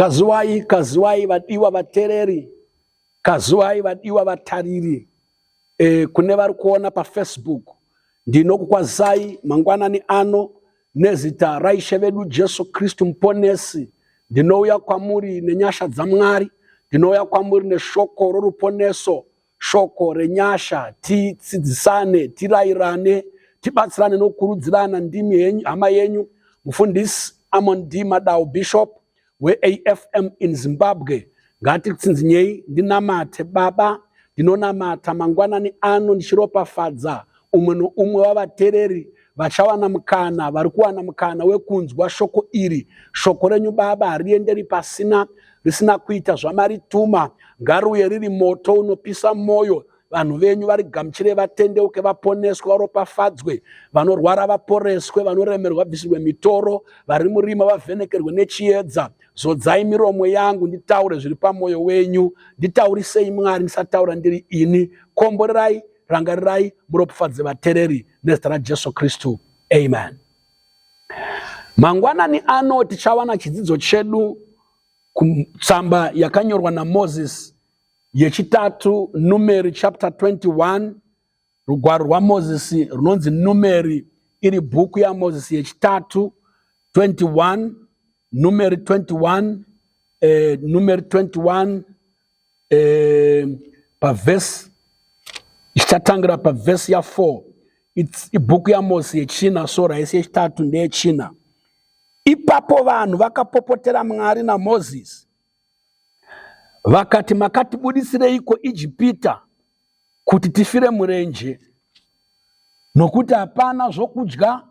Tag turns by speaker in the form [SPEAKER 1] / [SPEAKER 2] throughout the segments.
[SPEAKER 1] Kaziwai, kaziwai vadiwa vatereri, kaziwai vadiwa vatariri. E, kune vari kuona paFacebook, ndinokukwazisai mangwanani ano nezita raIshe vedu Jesu Kristu Muponesi. Ndinouya kwamuri nenyasha dzaMwari, ndinouya kwamuri neshoko roruponeso, shoko renyasha, titsidzisane, tirairane, tibatsirane nokukurudzirana. Ndimi henyu, hama yenyu Mufundisi Amon D Madau, Bishop weAFM in Zimbabwe. Ngatitsinzinyei ndinamate. Baba, ndinonamata mangwanani ano ndichiropafadza umwe noumwe wavatereri vachawana mukana, vari kuwana mukana wekunzwa shoko iri. Shoko renyu, Baba, harienderi pasina, risina kuita zvamarituma. Ngariuye riri moto unopisa mwoyo, vanhu venyu varigamuchire, vatendeuke, vaponeswe, varopafadzwe, vanorwara vaporeswe, vanoremerwa vabvisirwe mitoro, vari murima vavhenekerwe nechiedza. Zodzai miromo yangu nditaure zviri pamwoyo wenyu. Nditaurisei, Mwari, ndisataura ndiri ini. Komborerai, rangarirai, muropafadze vatereri nezita raJesu Kristu, amen. Mangwanani ano tichawana chidzidzo chedu kutsamba yakanyorwa naMoses yechitatu, Numeri chapter 21. Rugwaro rwaMozisi runonzi Numeri, iri bhuku yaMozisi yechitatu 21, Numeri 21, Numeri 21, pavhesi, ichichatangira pavhesi ya4. Ibhuku yaMozisi yechina, so raisi yechitatu, ndeyechina. Ipapo vanhu vakapopotera Mwari naMozisi vakati, "Makatibudisireiko Ijipita kuti tifire murenje? Nokuti hapana zvokudya,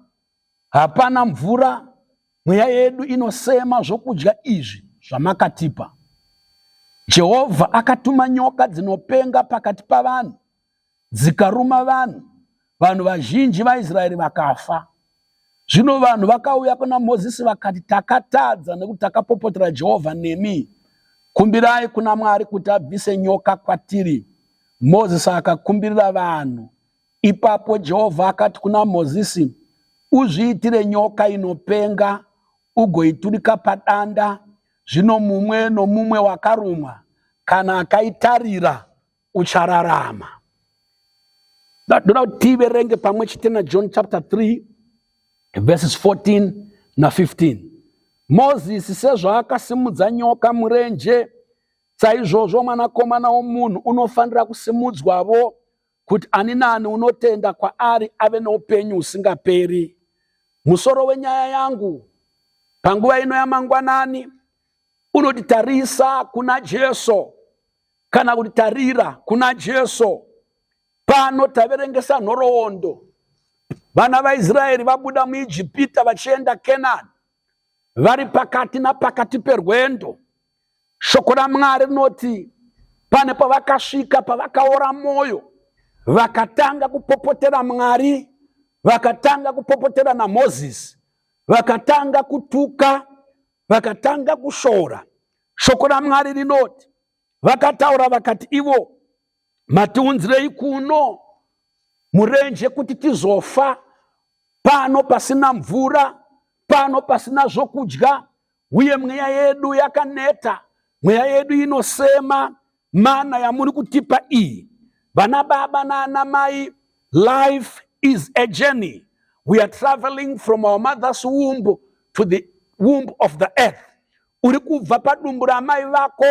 [SPEAKER 1] hapana mvura, mweya yedu inosema zvokudya izvi zvamakatipa." Jehovha akatuma nyoka dzinopenga pakati pavanhu, dzikaruma vanhu, vanhu vazhinji vaIsraeri vakafa. Zvino vanhu vakauya kuna Mozisi vakati, "Takatadza nekuti takapopotera Jehovha nemi. Kumbirai kuna Mwari kuti abvise nyoka kwatiri." Mozisi akakumbirira vanhu. Ipapo Jehovha akati kuna Mozisi, "Uzviitire nyoka inopenga ugoiturika padanda. Zvino mumwe nomumwe wakarumwa, kana akaitarira, uchararama." Ndoda kuti tiverenge pamwe chete naJohn chapter 3 verses 14 na15. Mozisi sezvaakasimudza nyoka murenje, saizvozvo Mwanakomana womunhu unofanira kusimudzwavo, kuti ani nani unotenda kwaari ave noupenyu husingaperi. Musoro wenyaya yangu panguva ino yamangwanani unoti "Tarisa kuna Jesu", kana kuti "Tarira kuna Jesu". Pano taverengesa nhoroondo, vana vaIsraeri vabuda muIjipita vachienda Kenani. Vari pakati napakati perwendo, shoko raMwari rinoti pane pavakasvika pavakaora mwoyo, vakatanga kupopotera Mwari, vakatanga kupopotera naMozisi, vakatanga kutuka, vakatanga kushora. Shoko raMwari rinoti vakataura vakati ivo, "Matiunzirei kuno murenje kuti tizofa pano, pasina mvura pano, pasina zvokudya, uye mweya yedu yakaneta, mweya yedu inosema mana yamuri kutipa iyi." Vana baba naana mai, life is a journey. We are traveling from our mother's womb to the womb of the earth. Uri kubva padumbu ramai vako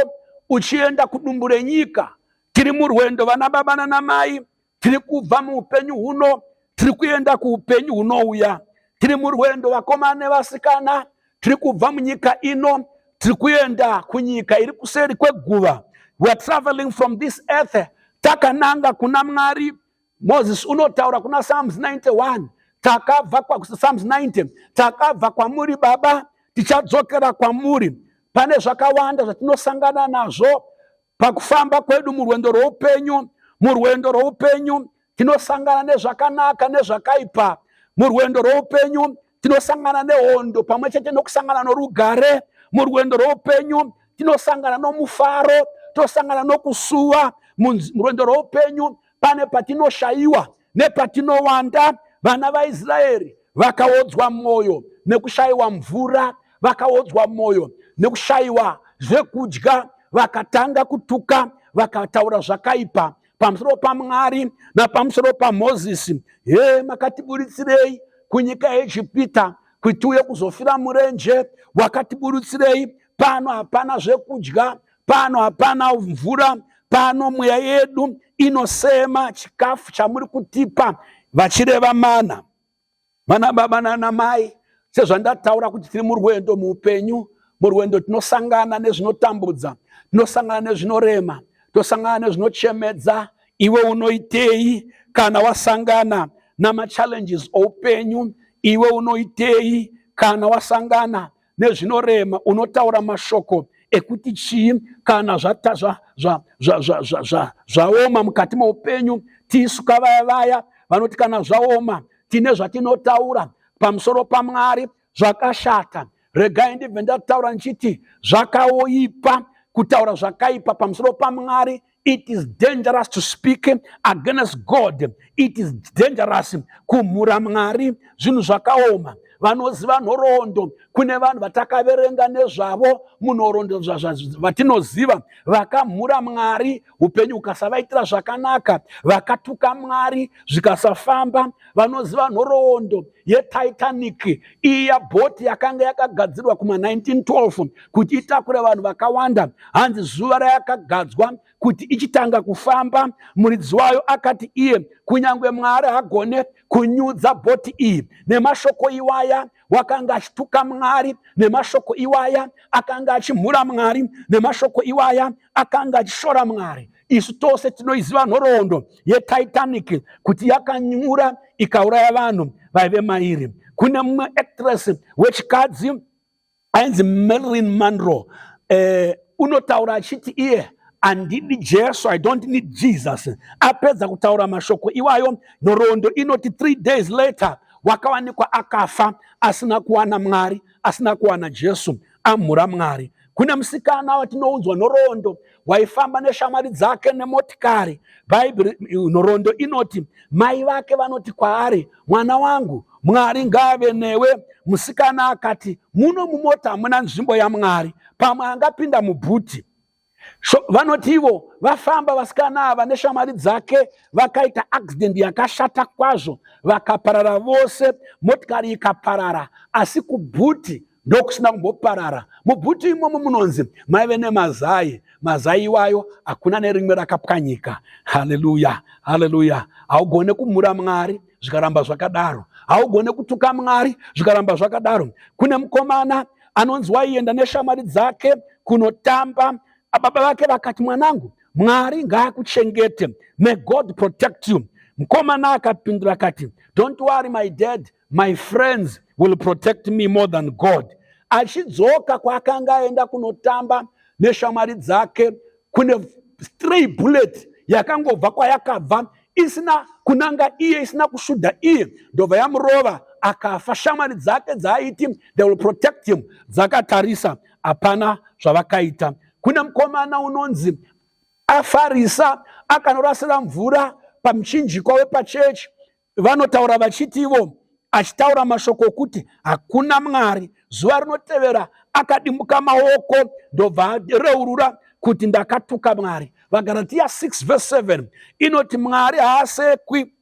[SPEAKER 1] uchienda kudumbu renyika. Tiri murwendo, vana baba nanamai. Tiri kubva muupenyu huno, tiri kuenda kuupenyu hunouya. Tiri murwendo, vakomana nevasikana. Tiri kubva munyika ino, tiri kuenda kunyika iri kuseri kweguva. We are traveling from this earth takananga kuna Mwari. Moses unotaura kuna Psalms 91, takabva kwa Psalms 90, "Takabva kwamuri, Baba, tichadzokera kwamuri." Pane zvakawanda zvatinosangana nazvo pakufamba kwedu murwendo rwoupenyu. Murwendo rwoupenyu tinosangana nezvakanaka nezvakaipa. Murwendo rwoupenyu tinosangana nehondo pamwe chete nokusangana norugare. Murwendo rwoupenyu tinosangana nomufaro, tosangana nokusuwa. Murwendo rwoupenyu pane patinoshayiwa nepatinowanda. Vana vaIsraeri vakaodzwa mwoyo nekushayiwa mvura, vakaodzwa mwoyo nekushayiwa. zvekudya, vakatanga kutuka, vakataura zvakaipa pamusoro paMwari napamusoro paMozisi. He, makatiburitsirei kunyika yeEgipita kuti tiuye kuzofira murenje? Wakatiburitsirei pano? Hapana zvekudya pano, hapana mvura pano, mweya yedu inosema chikafu chamuri kutipa, vachireva mana. Vana baba nana mai, sezvandataura kuti tiri murwendo muupenyu, murwendo tinosangana nezvinotambudza, tinosangana nezvinorema, tosangana nezvinochemedza. Iwe unoitei kana wasangana namachallenges oupenyu? Iwe unoitei kana wasangana nezvinorema? Unotaura mashoko ekuti chii kana zvaoma mukati meupenyu? Tisu kavaya vaya vanoti kana zvaoma tine zvatinotaura pamusoro paMwari zvakashata. Regai ndibve ndataura ndichiti zvakaoipa kutaura zvakaipa pamusoro paMwari. It is dangerous to speak against God. It is dangerous kumhura Mwari. Zvinhu zvakaoma. Vanoziva nhoroondo, kune vanhu vatakaverenga nezvavo munhoroondo vatinoziva vakamhura Mwari, upenyu hukasavaitira zvakanaka, vakatuka Mwari zvikasafamba. Vanoziva nhoroondo yeTitanic, iya bhoti yakanga yakagadzirwa kuma-1912 kuti itakure vanhu vakawanda. Hanzi zuva rayakagadzwa kuti ichitanga kufamba, muridzi wayo akati iye kunyange Mwari hagone kunyudza bhoti iyi. Nemashoko iwaya wakanga achituka Mwari, nemashoko iwaya akanga achimhura Mwari, nemashoko iwaya akanga achishora Mwari. Isu tose tinoiziva nhoroondo yeTitanic kuti yakanyura ikauraya vanhu vaive mairi. Kune mumwe actress wechikadzi ainzi Marilyn Monroe, unotaura achiti iye handidi Jesu, I don't need Jesus. Apedza kutaura mashoko iwayo, nhoroondo inoti 3 days later wakawanikwa akafa, asina kuwana Mwari, asina kuwana Jesu, amhura Mwari. Kune musikana watinounzwa nhoroondo waifamba neshamwari dzake nemotikari. Bhaibheri, nhoroondo inoti mai vake vanoti kwaari, "Mwana wangu, Mwari ngaave newe." Musikana akati, "Muno mumota hamuna nzvimbo yaMwari, pamwe angapinda mubhuti." So vanoti ivo vafamba vasikana ava neshamwari dzake, vakaita accident yakashata kwazvo, vakaparara vose, motikari ikaparara, asi kubhuti ndokusina kumboparara. Mubhuti imomo munonzi maive nemazai. Mazai iwayo hakuna nerimwe rakapwanyika. Haleluya, haleluya! Haugone kumhura Mwari zvikaramba zvakadaro, haugone kutuka Mwari zvikaramba zvakadaro. Kune mukomana anonzi waienda neshamwari dzake kunotamba. Baba vake vakati, "Mwanangu, Mwari ngaakuchengete, may God protect you." Mukomana akapindura akati, "Don't worry, my dad, my friends will protect me more than God." Achidzoka kwaakanga aenda kunotamba neshamwari dzake, kune stray bullet yakangobva kwayakabva, isina kunanga iye, isina kusvudha iye, ndobva yamurova akafa. Shamwari dzake dzaaiti they will protect him dzakatarisa, hapana zvavakaita. Kune mukomana unonzi afarisa akanorasira mvura pamuchinjikwa wepachechi. Vanotaura vachiti ivo achitaura mashoko okuti hakuna Mwari. Zuva rinotevera akadimbuka maoko, ndobva areurura kuti ndakatuka Mwari. VaGaratiya 6 vhesi 7 inoti Mwari haasekwi,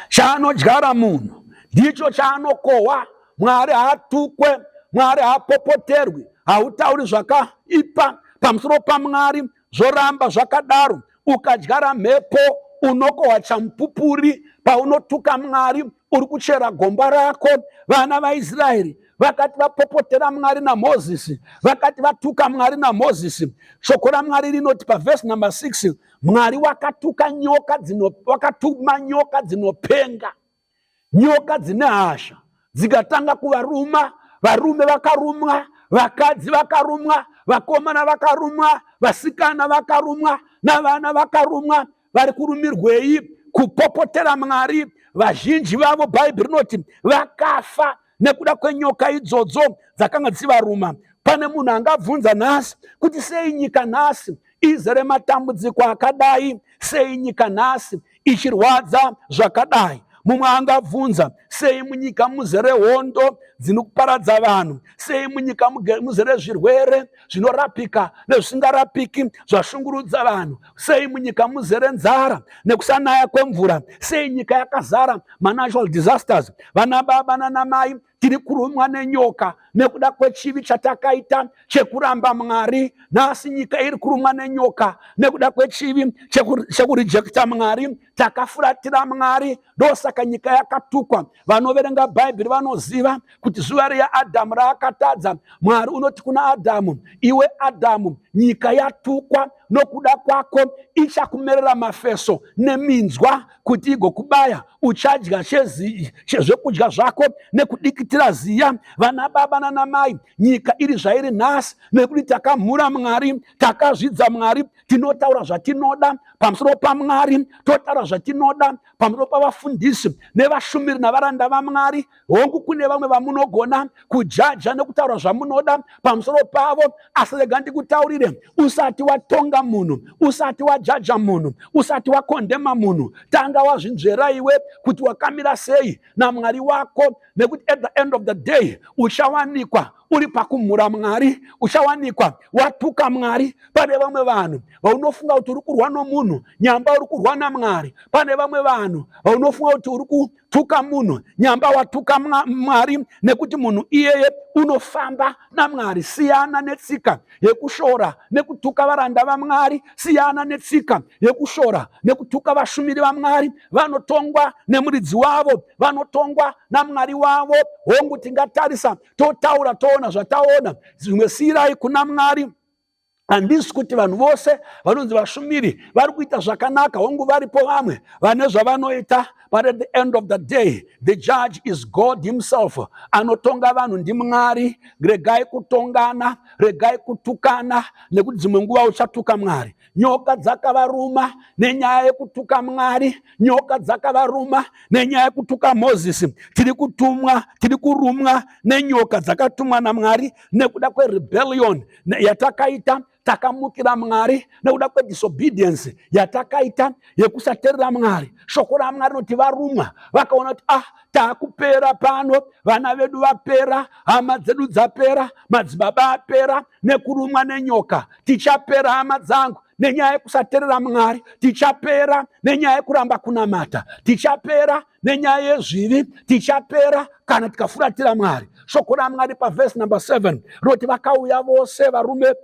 [SPEAKER 1] chaanodyara munhu ndicho chaanokohwa. Mwari haatukwe, Mwari haapopoterwi. Hautauri zvakaipa pamusoro paMwari zvoramba zvakadaro. Ukadyara mhepo unokohwa chamupupuri. Paunotuka Mwari uri kuchera gomba rako. Vana vaIsraeri vakati vapopotera Mwari naMozisi, vakati vatuka Mwari naMozisi, shoko raMwari rinoti pavhesi number 6, Mwari wakatuka nyoka dzino, wakatuma nyoka dzinopenga, nyoka dzine hasha, dzikatanga kuvaruma. Varume vakarumwa, vakadzi vakarumwa, vakomana vakarumwa, vasikana vakarumwa, navana vakarumwa. Vari kurumirwei? Kupopotera Mwari. Vazhinji vavo, Bhaibheri rinoti vakafa nekuda kwenyoka idzodzo dzakanga dzichivaruma. Pane munhu angabvunza nhasi kuti sei nyika nhasi izere matambudziko akadai? Sei nyika nhasi ichirwadza zvakadai? Mumwe angabvunza, sei munyika muzere hondo dzinokuparadza vanhu? Sei munyika muzere zvirwere zvinorapika nezvisingarapiki zvashungurudza vanhu? Sei munyika muzere nzara nekusanaya kwemvura? Sei nyika yakazara manatural disasters? Vana baba nanamai, tiri kurumwa nenyoka nekuda kwechivi chatakaita chekuramba Mwari. Nhasi nyika iri kurumwa nenyoka nekuda kwechivi chekurejekta Mwari. Takafuratira Mwari, ndosaka nyika yakatukwa. Vanoverenga Bhaibheri vanoziva kuti zuva riya Adhamu raakatadza, Mwari unoti kuna Adhamu, iwe Adhamu, nyika yatukwa nokuda kwako, ichakumerera mafeso neminzwa kuti igokubaya. Uchadya zvekudya zvako nekudikitira ziya. Vana baba nanamai, nyika iri zvairi nhasi nekuti takamhura Mwari, takazvidza Mwari. Tinotaura zvatinoda pamusoro paMwari, totaura zvatinoda pamusoro pavafundisi nevashumiri navaranda vaMwari. Hongu, kune vamwe vamunogona kujaja nekutaura zvamunoda pamusoro pavo, asi rega ndikutaurire, usati watonga munhu, usati wajaja munhu, usati wakondema munhu, tanga wazvinzvera iwe kuti wakamira sei naMwari wako, nekuti at the end of the day uchawanikwa uri pakumhura Mwari, uchawanikwa watuka Mwari. Pane vamwe vanhu vaunofunga kuti uri kurwa nomunhu, nyamba uri kurwa naMwari. Pane vamwe vanhu vaunofunga kuti uri kutuka munhu, nyamba watuka Mwari, nekuti munhu iyeye unofamba naMwari. Siyana netsika yekushora nekutuka varanda vaMwari. Siyana netsika yekushora nekutuka vashumiri vaMwari. Vanotongwa nemuridzi wavo, vanotongwa naMwari wavo. Hongu, tingatarisa totaura toona zvataona, zvimwe siyirai kuna Mwari. Handisi kuti vanhu vose vanonzi vashumiri vari kuita zvakanaka. Hongu, varipo vamwe vane zvavanoita, but at the end of the day the judge is God himself. Anotonga vanhu ndiMwari. Regai kutongana, regai kutukana, nekuti dzimwe nguva uchatuka Mwari. Nyoka dzakavaruma nenyaya yekutuka Mwari. Nyoka dzakavaruma nenyaya yekutuka Mozisi. Tiri kutumwa, tiri kurumwa nenyoka dzakatumwa naMwari nekuda kwerebellion yatakaita. Takamukira Mwari nekuda kwedisobedience yatakaita yekusaterera Mwari. Shoko raMwari rinoti varumwa vakaona kuti ah, taakupera pano, vana vedu vapera, hama dzedu dzapera, madzibaba apera nekurumwa nenyoka. Tichapera, hama dzangu, nenyaya yekusaterera Mwari. Tichapera nenyaya yekuramba kunamata. Tichapera nenyaya yezvivi. Tichapera kana tikafuratira Mwari. Shoko raMwari pavhesi number 7 rinoti vakauya vose varume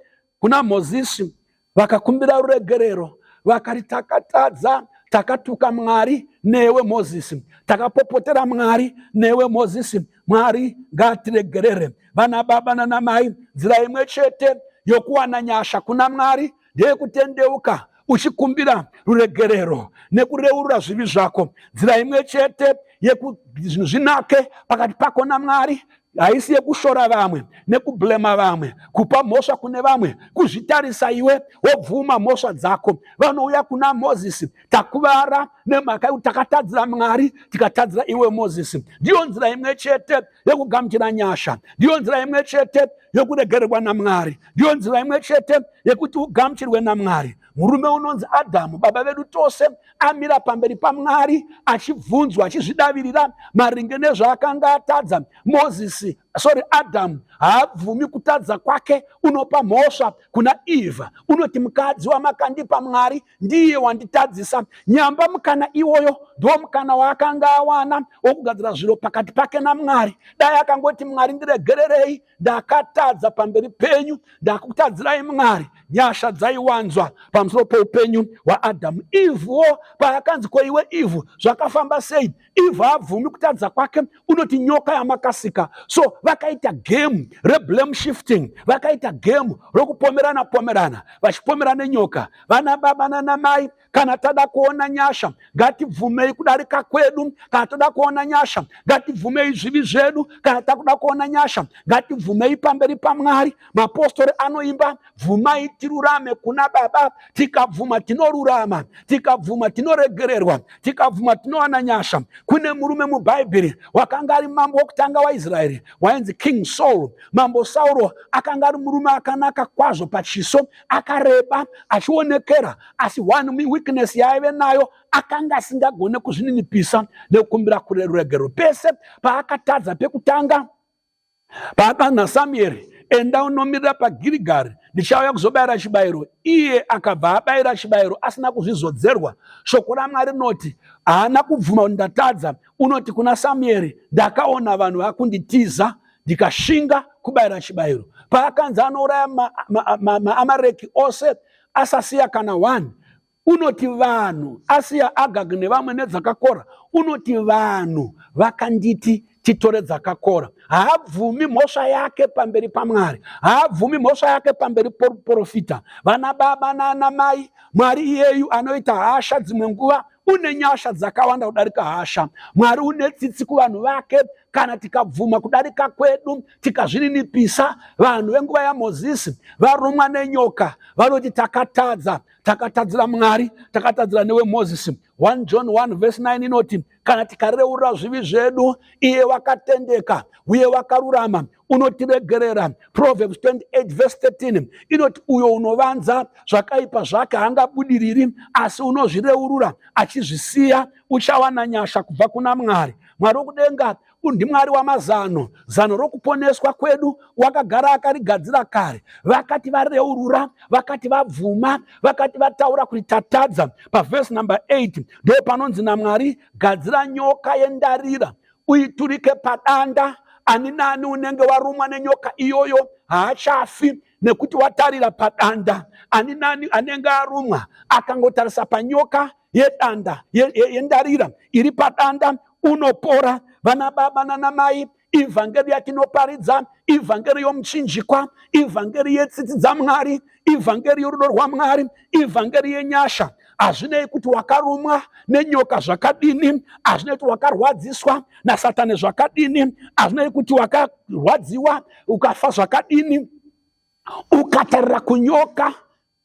[SPEAKER 1] kuna Mozisi vakakumbira ruregerero, vakati takatadza, takatuka Mwari newe Mozisi, takapopotera Mwari newe Mozisi. Mwari ngaatiregerere. Vana baba nanamai, nzira imwe chete yokuwana nyasha kuna Mwari ndeyekutendeuka uchikumbira ruregerero nekureurura zvivi zvako. Nzira imwe chete yekuti zvinhu zvinake pakati pako naMwari haisi yekushora vamwe nekublema vamwe, kupa mhosva kune vamwe, kuzvitarisa iwe wobvuma mhosva dzako. Vanouya kuna Mozisi, takuvara nemhaka yekuti takatadzira Mwari, tikatadzira iwe Mozisi. Ndiyo nzira imwe chete yekugamuchira nyasha, ndiyo nzira imwe chete yokuregererwa naMwari, ndiyo nzira imwe chete yekuti ugamuchirwe naMwari. Murume unonzi Adhamu, baba vedu tose, amira pamberi paMwari achibvunzwa, achizvidavirira maringe nezvaakanga atadza. Mozisi, sorry, Adhamu haabvumi kutadza kwake, unopa mhosva kuna Eva, unoti mukadzi wamakandipa Mwari ndiye wanditadzisa. Nyamba mukana iwoyo ndiwo mukana waakanga awana wokugadzira zviro pakati pake naMwari. Dai akangoti, Mwari ndiregererei, ndakatadza pamberi penyu, ndakutadzirai Mwari, nyasha dzaiwanzwa pamusoro peupenyu hwaAdhamu. Ivhuwo paakanzi, ko iwe Ivhu zvakafamba sei? Ivhu haabvumi kutadza kwake, unoti nyoka yamakasika. So vakaita game reblame shifting, vakaita game rokupomerana pomerana, vachipomera nenyoka. Vana baba nanamai, kana tada kuona nyasha ngatibvumei kudarika kwedu. Kana toda kuona nyasha ngatibvumei zvivi zvedu. Kana takuda kuona nyasha ngatibvumei pamberi paMwari. Mapostori anoimba, bvumai tirurame kuna Baba. Tikabvuma tinorurama, tikabvuma tinoregererwa, tikabvuma tinowana nyasha. Kune murume muBhaibheri wakanga ari mambo wokutanga waIsraeri. Wainzi King Saul. Mambo Sauro akanga ari murume akanaka kwazvo pachiso, akareba, achionekera, asi one weakness yaaive nayo, akanga asingagone kuzvininipisa nekukumbira kuregerero. Pese paakatadza pekutanga, paakanzi naSamueri, "Enda unomirira paGirigari, ndichauya kuzobayira chibayiro," iye akabva abayira chibayiro asina kuzvizodzerwa. Shoko raMwari rinoti haana kubvuma kuti ndatadza. Unoti kuna Samueri, "Ndakaona vanhu vakunditiza, ndikashinga kubayira chibayiro." Paakanzi anouraya maAmareki ose, asasiya kana one, unoti vanhu, asiya Agag nevamwe nedzakakora, unoti, "Vanhu vakanditi titore dzakakora." Haabvumi mhosva yake pamberi paMwari, haabvumi mhosva yake pamberi poprofita. Vana baba naana mai, Mwari iyeyu anoita hasha dzimwe nguva, une nyasha dzakawanda kudarika hasha. Mwari une tsitsi kuvanhu vake kana tikabvuma kudarika kwedu, tikazvininipisa. Vanhu venguva yaMozisi varumwa nenyoka, vanoti, "Takatadza, takatadzira Mwari, takatadzira newe Mozisi." 1 John 1 verse 9 inoti, "Kana tikareurura zvivi zvedu, iye wakatendeka uye wakarurama, unotiregerera." Proverbs 28 verse 13 inoti, "Uyo unovanza zvakaipa zvake haangabudiriri, asi unozvireurura achizvisiya uchawana nyasha kubva kuna Mwari." Mwari wokudenga ndiMwari wamazano. Zano rokuponeswa kwedu wakagara akarigadzira kare. Vakati vareurura, vakati vabvuma, vakati vataura kuti tatadza, pavhesi number 8 ndo panonzi naMwari, "Gadzira nyoka yendarira, uiturike padanda. Ani nani unenge warumwa nenyoka iyoyo haachafi, nekuti watarira padanda." Ani nani anenge arumwa akangotarisa panyoka yedanda yendarira iri padanda, unopora. Vana baba nana mai, ivhangeri yatinoparidza, ivhangeri yomuchinjikwa, ivhangeri yetsitsi dzaMwari, ivhangeri yorudo rwaMwari, ivhangeri yenyasha. Hazvinei kuti wakarumwa nenyoka zvakadini, hazvinei kuti wakarwadziswa naSatani zvakadini, hazvinei kuti wakarwadziwa ukafa zvakadini, ukatarira kunyoka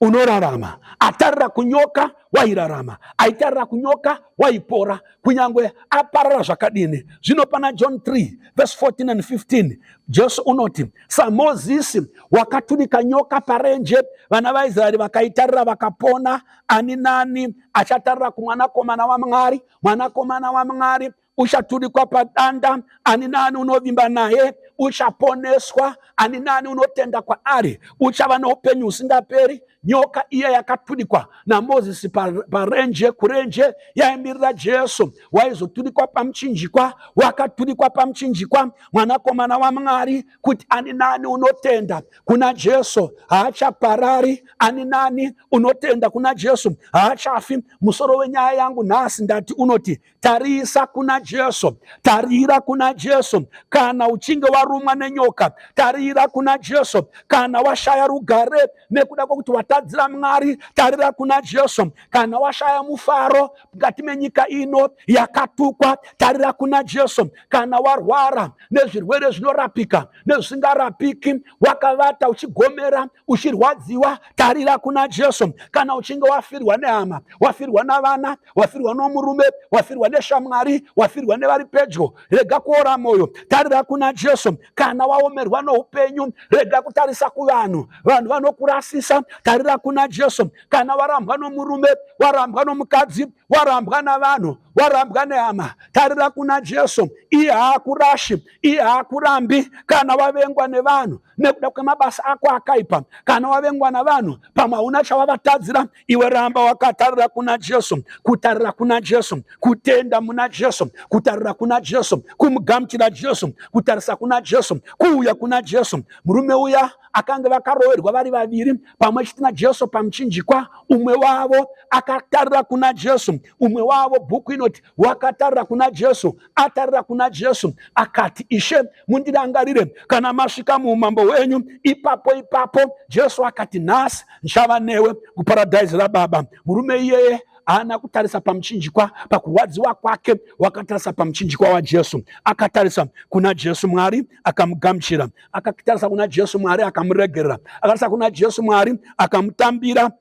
[SPEAKER 1] unorarama. Atarira kunyoka wairarama, aitarira kunyoka waipora, kunyange aparara zvakadini. Zvino pana John 3 verse 14 and 15, Jesu unoti, "SaMozisi wakaturika nyoka parenje, vana vaIsraeri vakaitarira vakapona, ani nani achatarira kumwanakomana waMwari, mwanakomana waMwari uchaturikwa padanda, ani nani unovimba naye uchaponeswa, ani nani unotenda kwaari uchava neupenyu husingaperi." Nyoka iya yakaturikwa naMozisi parenje, kurenje, yaimirira Jesu waizoturikwa pamuchinjikwa. Wakaturikwa pamuchinjikwa, mwanakomana waMwari, kuti ani nani unotenda kuna Jesu haachaparari, ani nani unotenda kuna Jesu haachafi. Musoro wenyaya yangu nhasi ndati unoti, tarisa kuna Jesu, tarira kuna Jesu kana uchinge warumwa nenyoka, tarira kuna Jesu kana washaya rugare nekuda kwokuti watadzira Mwari, tarira kuna Jesu kana washaya mufaro mukati menyika ino yakatukwa, tarira kuna Jesu kana warwara nezvirwere zvinorapika nezvisingarapiki, wakavata uchigomera, uchirwadziwa, tarira kuna Jesu kana uchinge wafirwa nehama, wafirwa navana, wafirwa nomurume, wafirwa neshamwari, wafirwa nevari pedyo, rega kuora mwoyo, tarira kuna Jesu kana waomerwa noupenyu, rega kutarisa kuvanhu, vanhu vanokurasisa, tarira kuna Jesu kana warambwa nomurume, warambwa nomukadzi, warambwa navanhu, warambwa nehama, tarira kuna Jesu. Iye haakurashi, iye haakurambi. Kana wavengwa nevanhu nekuda kwemabasa ako akaipa, kana wavengwa navanhu, pamwe hauna chawavatadzira iwe, ramba wakatarira kuna Jesu. Kutarira kuna Jesu, kutenda muna Jesu, kutarira kuna Jesu, kumugamuchira Jesu, kutarisa kuna Jesu, kuuya kuna Jesu. Murume uya akanga vakaroverwa vari vaviri pamwe chete naJesu pamuchinjikwa, umwe wavo akatarira kuna Jesu. Umwe wavo, bhuku inoti, wakatarira kuna Jesu. Atarira kuna Jesu akati, "Ishe, mundirangarire kana masvika muumambo hwenyu." Ipapo ipapo Jesu akati, "Nhasi ndichava newe kuparadhaisi rababa." Murume iyeye haana kutarisa pamuchinjikwa pakurwadziwa kwake, wakatarisa pamuchinjikwa waJesu. Akatarisa kuna Jesu, Mwari akamugamuchira. Akatarisa kuna Jesu, Mwari akamuregerera. Akatarisa kuna Jesu, Mwari akamutambira.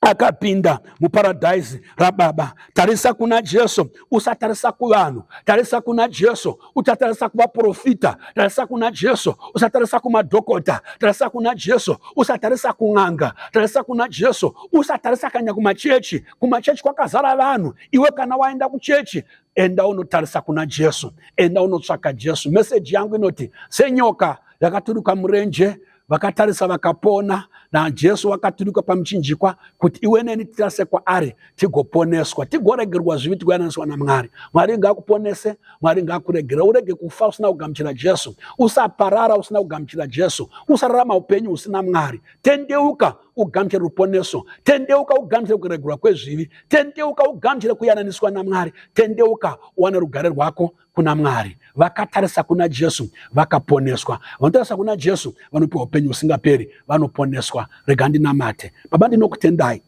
[SPEAKER 1] Akapinda muparadhaisi rababa. Tarisa kuna Jesu, usatarisa kuvanhu. Tarisa kuna Jesu, usatarisa kuvaprofita. Tarisa kuna Jesu, usatarisa kumadhokota. Tarisa kuna Jesu, usatarisa kun'anga. Tarisa kuna Jesu, usatarisa kanya kumachechi. Kumachechi kwakazara vanhu. Iwe kana waenda kuchechi, enda unotarisa kuna Jesu, enda unotsvaka Jesu. Meseji yangu inoti senyoka yakaturuka murenje, vakatarisa vakapona. NaJesu wakaturikwa pamuchinjikwa kuti iwe neni titarise kwaari tigoponeswa, tigoregerwa zvivi, tigoyananiswa naMwari. Mwari ngaakuponese, Mwari ngaakuregere. Urege kufa usina kugamuchira Jesu, usaparara usina kugamuchira Jesu, usararama upenyu husina Mwari. Tendeuka ugamuchire ruponeso, tendeuka ugamuchire kuregerwa kwezvivi, tendeuka ugamuchire kuyananiswa naMwari, tendeuka uwane rugare rwako kuna Mwari. Vakatarisa kuna Jesu vakaponeswa. Vanotarisa kuna Jesu vanopiwa upenyu husingaperi, vanoponeswa. Rega ndinamate. Baba, ndinokutendai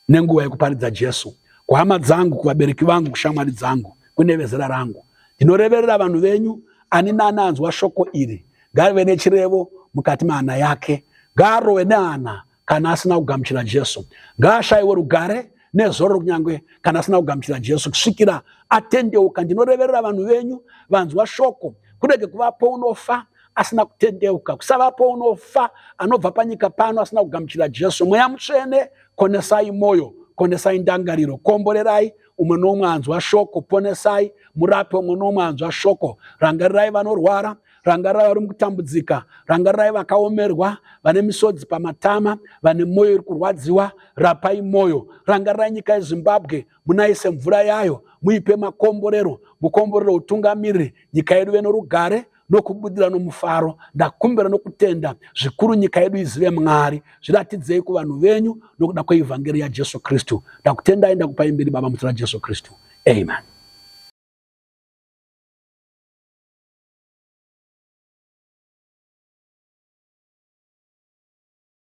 [SPEAKER 1] nenguva yekuparidza Jesu kuhama dzangu, kuvabereki vangu, kushamwari dzangu, kune vezera rangu. Ndinoreverera vanhu venyu, ani nani anzwa shoko iri ngarive nechirevo mukati mehana yake, ngaarowe nehana kana asina kugamuchira Jesu, ngaashaiwe rugare nezororo kunyange kana asina kugamuchira Jesu kusvikira atendeuka. Ndinoreverera vanhu venyu vanzwa shoko, kurege kuvapo unofa asina kutendeuka, kusavapo unofa anobva panyika pano asina kugamuchira Jesu. Mweya Mutsvene, konesai moyo, konesai ndangariro, komborerai umwe noumwe anzwa shoko, ponesai murape umwe noumwe anzwa shoko, rangarirai vanorwara, rangarirai vari mukutambudzika, rangarirai vakaomerwa, vane misodzi pamatama, vane mwoyo iri kurwadziwa, rapai mwoyo. Rangarirai nyika yeZimbabwe, munaise mvura yayo, muipe makomborero, mukomborero utungamiriri nyika yedu ive norugare nokubudira nomufaro. Ndakumbira nokutenda zvikuru nyika yedu izive Mwari. Zviratidzei kuvanhu venyu nokuda kweivhangeri yaJesu Kristu. Ndakutendai, ndakupai mbiri Baba muzita raJesu Kristu. Amen.